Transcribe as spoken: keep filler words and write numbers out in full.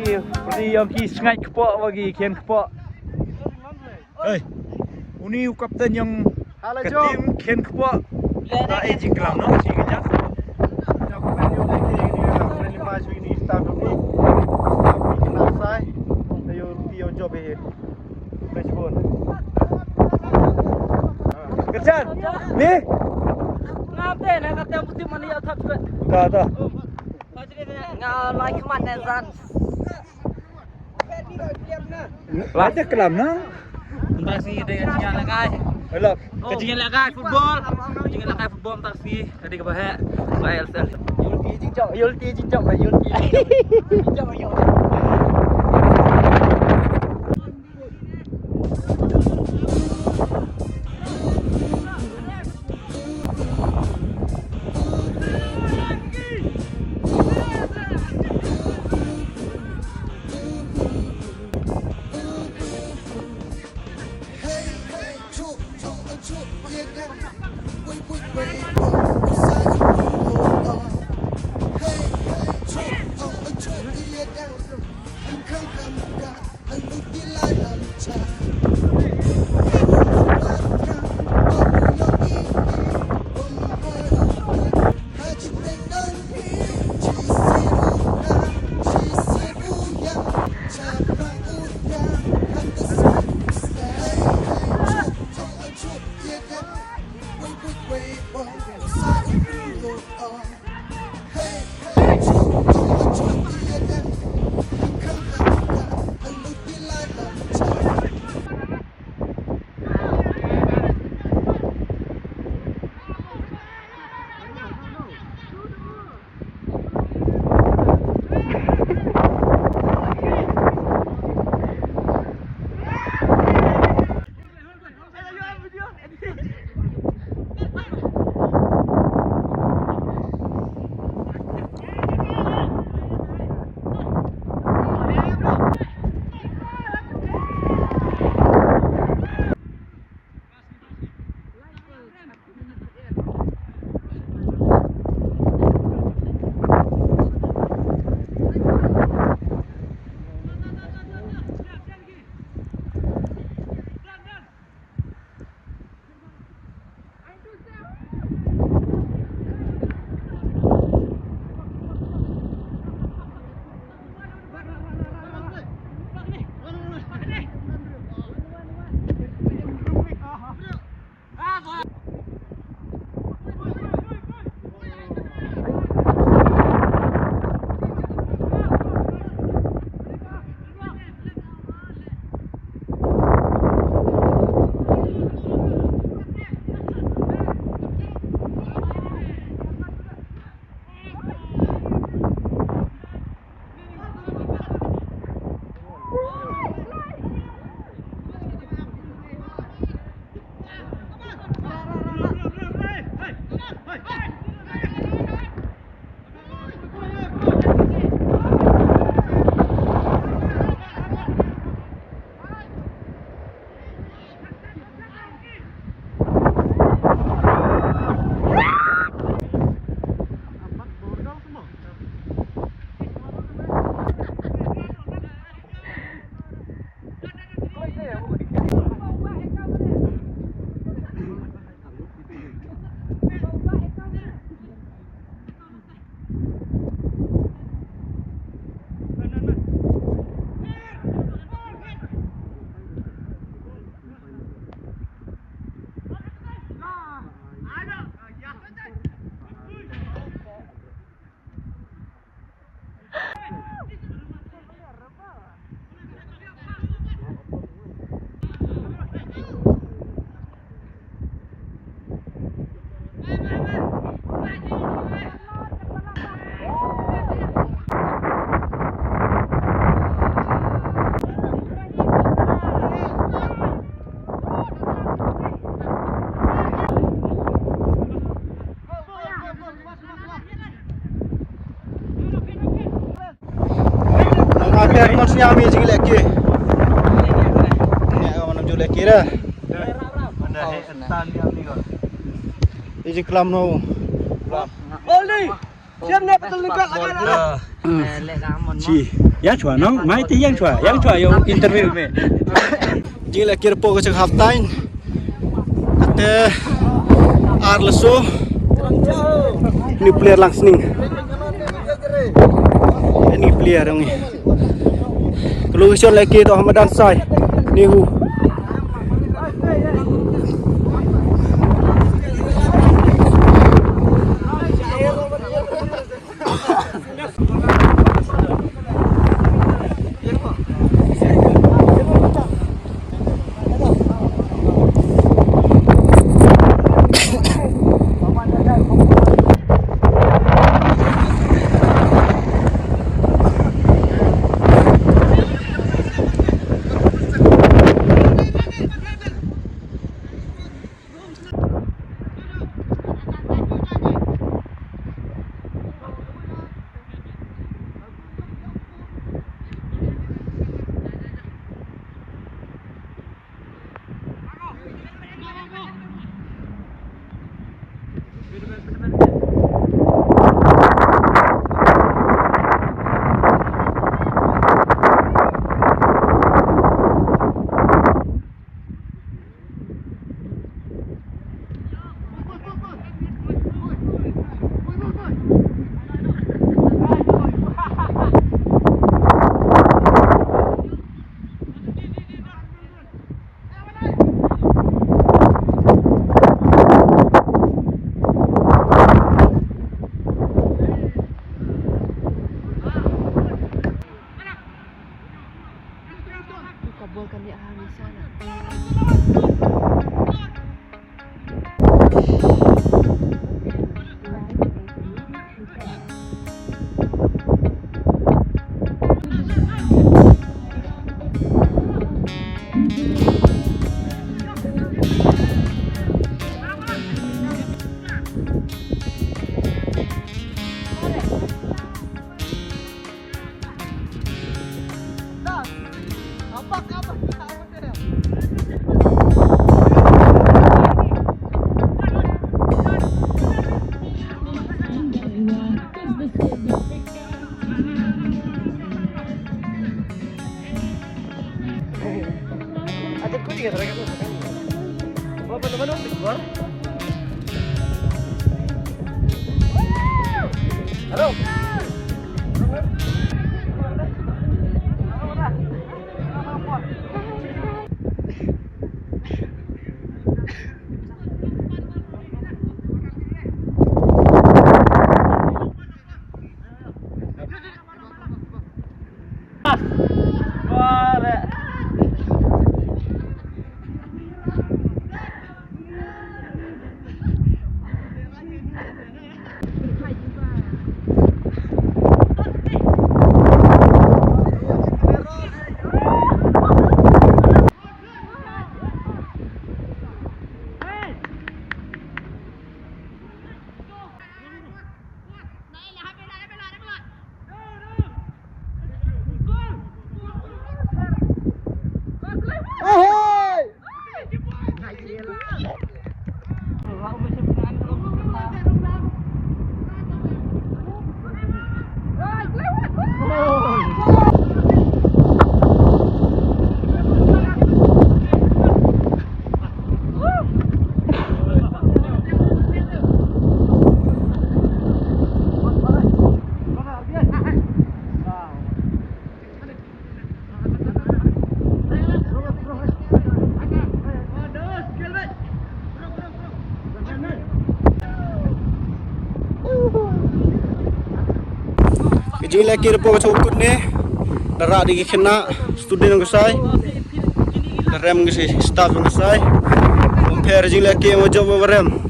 Pyrdi ïa ki sngaid kpoh, wa ki khian kpoh. Hey, uni u kapten ïong ka tim khian kpoh. Ta ai jingklam no, shi ka jaka. Kerjan. Ni. Ngam te na ka tem putih mana ya tak. Ta ta. Nga lai khmat ne zan. Lah, dia kelam na. Entah si dia jangan lakai. Hello. Ka jingïalehkai football. Ka jingïalehkai football, entah si ka dei kaba heh. Ba L S L. Yulti jingjok, yulti jingjok, yulti jingjok. Jingjok, yulti. Nang akhir mon sñiaw mi jinglehke. Nia ka manam ju lehke ra. Iji klam no. Bol ni. Siam ne betul ni kat lagi. Chi. Ïa shuwa nong, mai te ïa shuwa, ïa shuwa ïa interview me. Jingleh kyrpad ka jong half time. Te ar la so. New player lang sning. New player ngi. Ka location leh ki to ha madan sai. Ni hu. Ka bol kan ïa ha ni sana. Ka jingleh ki report ka jong u kut ne. Da rah da ki khynnah student jong ka sai. Da rem ki staff jong ka sai. Bym pher jingleh ki, ym jop ba rem.